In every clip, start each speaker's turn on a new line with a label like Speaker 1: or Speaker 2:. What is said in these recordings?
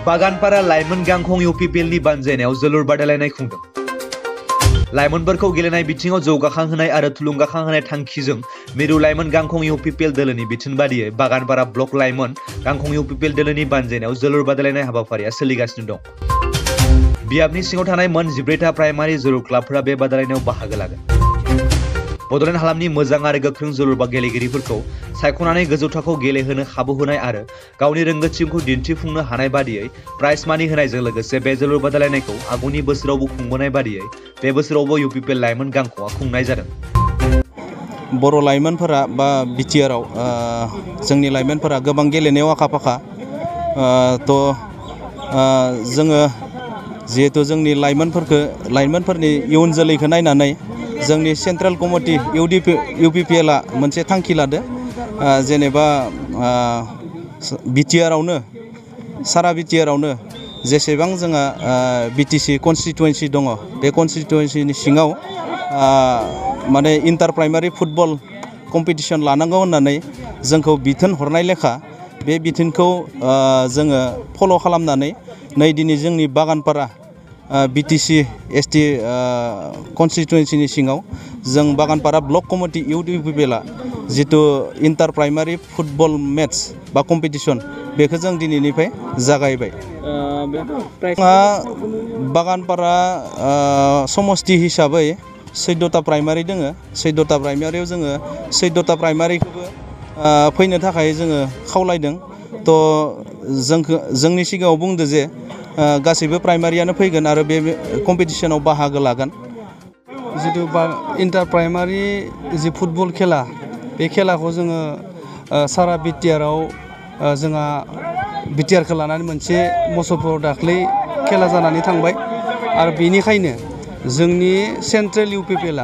Speaker 1: बागानपारा लाइमोन गांखं UPPL बानजायनायाव जोलुर बादायलायनाय खुंदों। लाइमोनफोरखौ गेलेनाय बिथिङाव जौगाखांहोनाय आरो थुलुंगाखांहोनाय थांखिजों मिरु लाइमोन गांखं UPPL दोलोनि बिथोन बादियै बागानपारा ब्लक लाइमोन गांखं UPPL दोलोनि बानजायनायाव जोलुर बादायलायनाय हाबाफारिया सोलिगासिनो दं। बियाबनि सिङाव थानाय मोन 14टा प्राइमारि जोलुर क्लाबफोरा बे बादायलायनायाव बाहागो लागोन। बड'लेण्ड हालामनि मोजां आरो गोख्रों जोलुर गेलेगिरिफोरखौ सायख'नानै गोजौ थाखोआव गेलेहोनो खाबु होनाय आरो गावनि रोंगौथिखौ दिन्थिफुंनो हानाय बादियै प्राइज मानि होनायजों लोगोसे बे जोलुर बादायलायनायखौ आगुनि बोसोरावबो खुंबोनाय बादियै बे बोसोरावबो UPPL लाइमोन गांखंआ खुंनाय जादों।
Speaker 2: बर' लाइमोनफोरा बा बिटिआरआव जोंनि लाइमोनफोरा गोबां गेलेनायाव आखा-फाखा जोङो जिहेतु जोंनि लाइमोनफोरनि इयुन जोलैखौ नायनानै जोंनि सेन्ट्रेल कमिटि UPPL मोनसे थांखि लादो जेनेबा बिटिआरआवनो सारा बिटिआरआवनो जेसेबां जोंहा BTC कन्स्टिटुवेन्सि दङ बे कन्स्टिटुवेन्सिनि सिङाव माने इन्टार प्राइमारि फुटबल कम्पिटिसन लानांगौ होननानै जोंखौ बिथोन हरनाय लेखा बे बिथोनखौ जोङो फल' खालामनानै नै दिनै जोंनि बागानपारा BTC ST कन्स्टिटुवेन्सिनि सिङाव जों बागानपारा ब्लक कमिटि UPPL जितु इन्टार प्राइमारि फुटबल मेट्स बा कम्पिटिसन बेखौ जों दिनैनिफ्राय जागायबाय। बागानपारा समस्ति हिसाबै 14टा प्राइमारि दोङो। 14टा प्राइमारियाव जोङो 14टा प्राइमारिखौबो फैनो थाखाय जोङो खावलायदों। जोंनि सिगाङाव बुंदो जे गासैबो प्राइमारियानो फैगोन आरो बे कम्पिटिसनाव बाहागो लागोन। जितु इन्टार प्राइमारि जि फुटबल खेला बे खेलाखौ जोङो सारा बिटिआरआव जोंहा बिटिआरखौ लानानै मोनसे मसलपुराव दाख्लै खेला जानानै थांबाय आरो बेनिखायनो जोंनि सेन्ट्रेल UPPL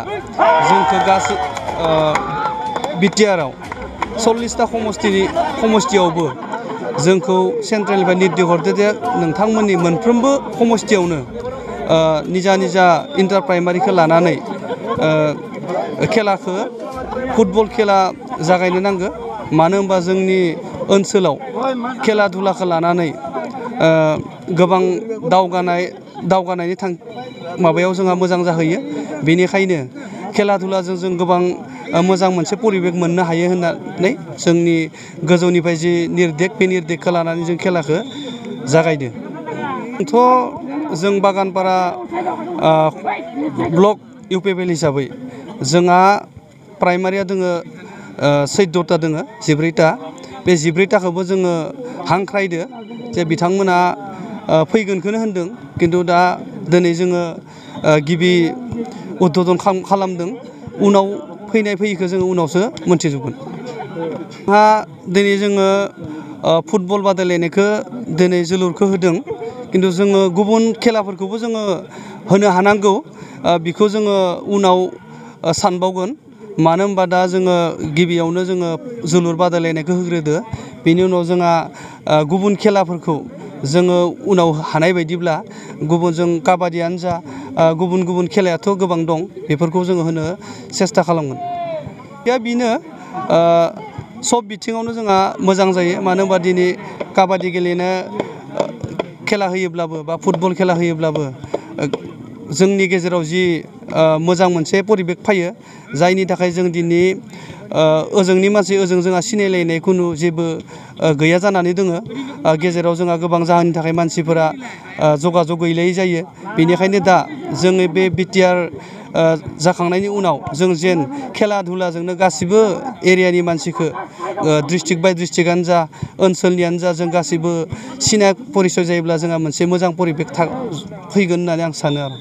Speaker 2: जोंखौ गासै बिटिआरआव 40टा समस्तियावबो जोंखौ सेन्ट्रेलनिफ्राय निर्देश हरदो जे नोंथांमोननि मोनफ्रोमबो समस्तियावनो निजा इन्टार प्राइमारिखौ लानानै खेलाखौ फुटबल खेला जागायनो नांगौ। मानो होनबा जोंनि ओनसोलाव खेला धुलाखौ लानानै गोबां दावगानायनि माबायाव जोंहा मोजां जाहैयो। बेनिखायनो खेला धुलाजों जों गोबां मोजां मोनसे परिबेक मोननो हायो होननानै जोंनि गोजौनिफ्राय जि निर्देश बे निर्देशखौ लानानै जों खेलाखौ जागायदो। जों बागानपारा ब्लक UPPL हिसाबै जोंहा प्राइमारिया दोङो 14टा दोङो 14टा बे 14टाखौबो जोङो हांख्रायदो जे बिथांमोना फैगोनखौनो होनदों खिन्थु दा दिनै जोङो गिबि उद्बोधन खालामदों। उनाव फैयिखौ जोङो उनावसो मोनथिजोबगोन। दिनै जोङो फुटबल बादायलायनायखौ दिनै जोलुरखौ होदों खिन्थु जोङो गुबुन खेलाफोरखौबो जोङो होनो हानांगौ बेखौ जोङो उनाव सानबावगोन। मानो होनबा दा जोङो गिबियावनो जोङो जोलुर बादायलायनायखौ होग्रोदो बेनि उनाव जोंहा गुबुन खेलाफोरखौ जोङो उनाव हानाय बायदिब्ला जों काबादियानो जा गुबुन खेलायाथ' गोबां दं बेफोरखौ जोङो होनो सेस्था खालामगोन। दा बेनो सब बिथिङावनो जोंहा मोजां जायो। मानो होनबा दिनै काबादि गेलेनो खेला होयोब्लाबो बा फुटबल खेला होयोब्लाबो जोंनि गेजेराव जि मोजां मोनसे परिबेक फैयो जायनि थाखाय जों दिनै ओजोंनि मानसि ओजों जोंहा सिनायलायनाय खुनु जेबो गैया जानानै दोङो। गेजेराव जोंहा गोबां जाहोननि थाखाय मानसिफोरा जगाजग गैलायै जायो। बेनिखायनो दा जोङो बे बिटिआर जाखांनायनि उनाव जों जेन खेला धुलाजोंनो गासिबो एरियानि मानसिखौ डिस्ट्रिक्ट बाय डिस्ट्रिक्टआनो जा ओनसोलनियानो जा जों गासिबो सिनाय परिचय जायोब्ला जोंहा मोनसे मोजां परिबेक फैगोन होननानै आं सानो आरो।